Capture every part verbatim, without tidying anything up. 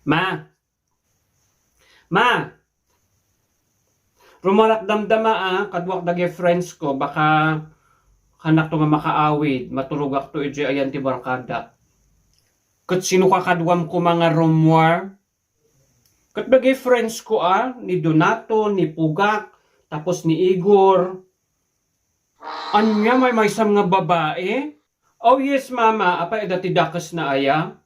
Ma! Ma! Rumuarak damdama, a, kaduak dagiti friends ko, baka kanakto nga makaawid, maturogakto idiay ayan ti barkada. Ket sino kakaduam koma nga rumuar? Ket dagiti friends ko, a, ni Donato, ni Pugak, tapos ni Igor. Ania, maymaysam nga babae? Oh, yes, mama. Apay, adda ti dakesna aya?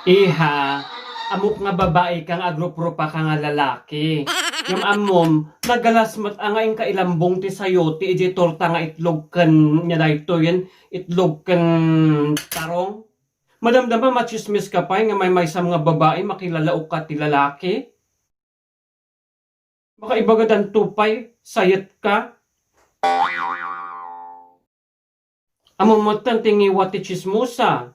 Iha, ammok nga babae ka nga agruprupa ka nga lalaki. Ngem ammom, nagalas met a nga inka ilambong ti sayote idiay torta nga itlog ken nia daytoyen, itlog ken tarong. Madamdama, machismis ka pay nga maymaysam nga babae makilalaok ka ti lalaki? Baka ibagadanto pay, sayet ka. Ammom metten ti ngiwat ti chismosa.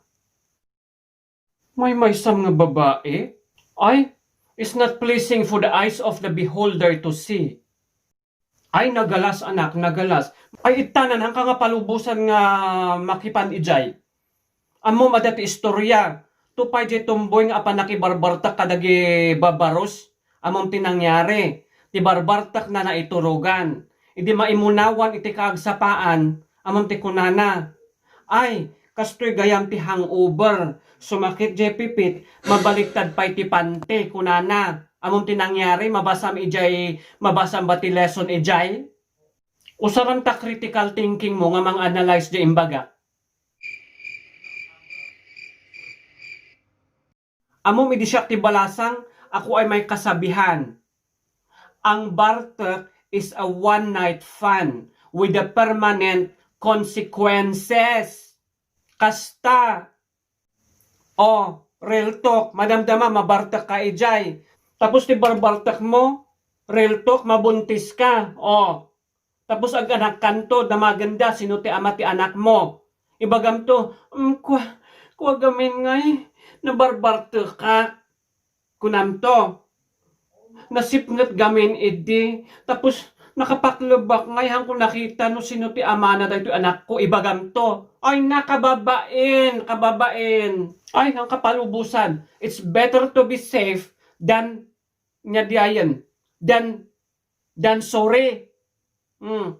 Maymaysam nga babae? Ay, is not pleasing for the eyes of the beholder to see. Ay, nagalas, anak, nagalas. Ay, ittanan, haanka nga palubosan nga makipan idiay. Ammom adda ti istorya. Tupay diay tomboy nga apan nakibarbartek kadagiti babaros. Ammom ti nangyari. Ti barbartekna naiturogan. Idi maimunawan iti kaagsapaan, ammom ti kunana, "Ay, kastoy gayam ti hangover. Sumakit diay pipit, mabaliktad pay ti pante," kunana. Ammom ti nangyari, mabasam idiay, mabasam ba ti lesson idiay? Usaram ta critical thinking mo nga mang-analyze diay imbagak. Ammom idi siak ti balasang, ako ay may kasabihan. Ang bartek is a one-night fun with a permanent consequences. Kasta, o, real talk, madamdama, mabartek ka idiay. Tapos ti barbartek mo, real talk, mabuntis ka. O, tapos aganakkanto, damagenda, sino ti ama ti anak mo? Ibagamto, "Mm, kua, kua gamin ngay, nabarbartek ka." Kunamto, "Nasipnget gamin idi, tapos nakapaklebak ngay, haanko nakita no sino ti amana daytoy anakko," ibagamto. Ay, na, kababain, kababain. Ay, haanka palubosan. It's better to be safe than, nga diayen, than, than sorry. Hmm.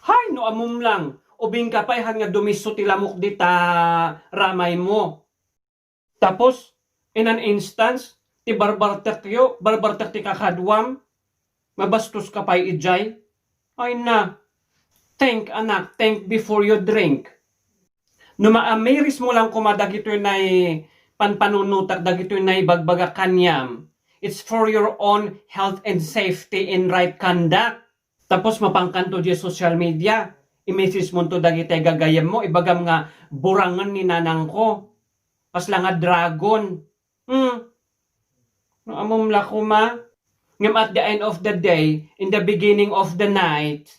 Hay, no ammom lang, ubing ka pay haan nga dumisso ti lamok dita ramay mo. Tapos, in an instance, ti barbartekyo, barbartek ti kakaduam, mabastos ka pay idiay. Ay na, think, anak, think before you drink. No maamiris mo lang koma dagitoy nay panpanunotak, dagitoy nay bagbagak kaniam, it's for your own health and safety and right conduct. Tapos mapankanto diay social media, i-message monto dagiti gagayemmo, ibagam nga, "Burangen ni nanangko. Kasla nga dragon." Hmm. No ammom la koma. Ngem at the end of the day, in the beginning of the night,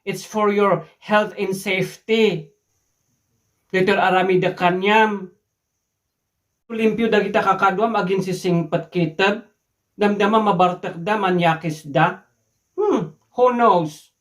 it's for your health and safety. Daytoy aramidek kaniam. Limpio dagita kakaduam, aginsisingpet kited. Damdama mabartekda, manyakisda. Hmm, who knows?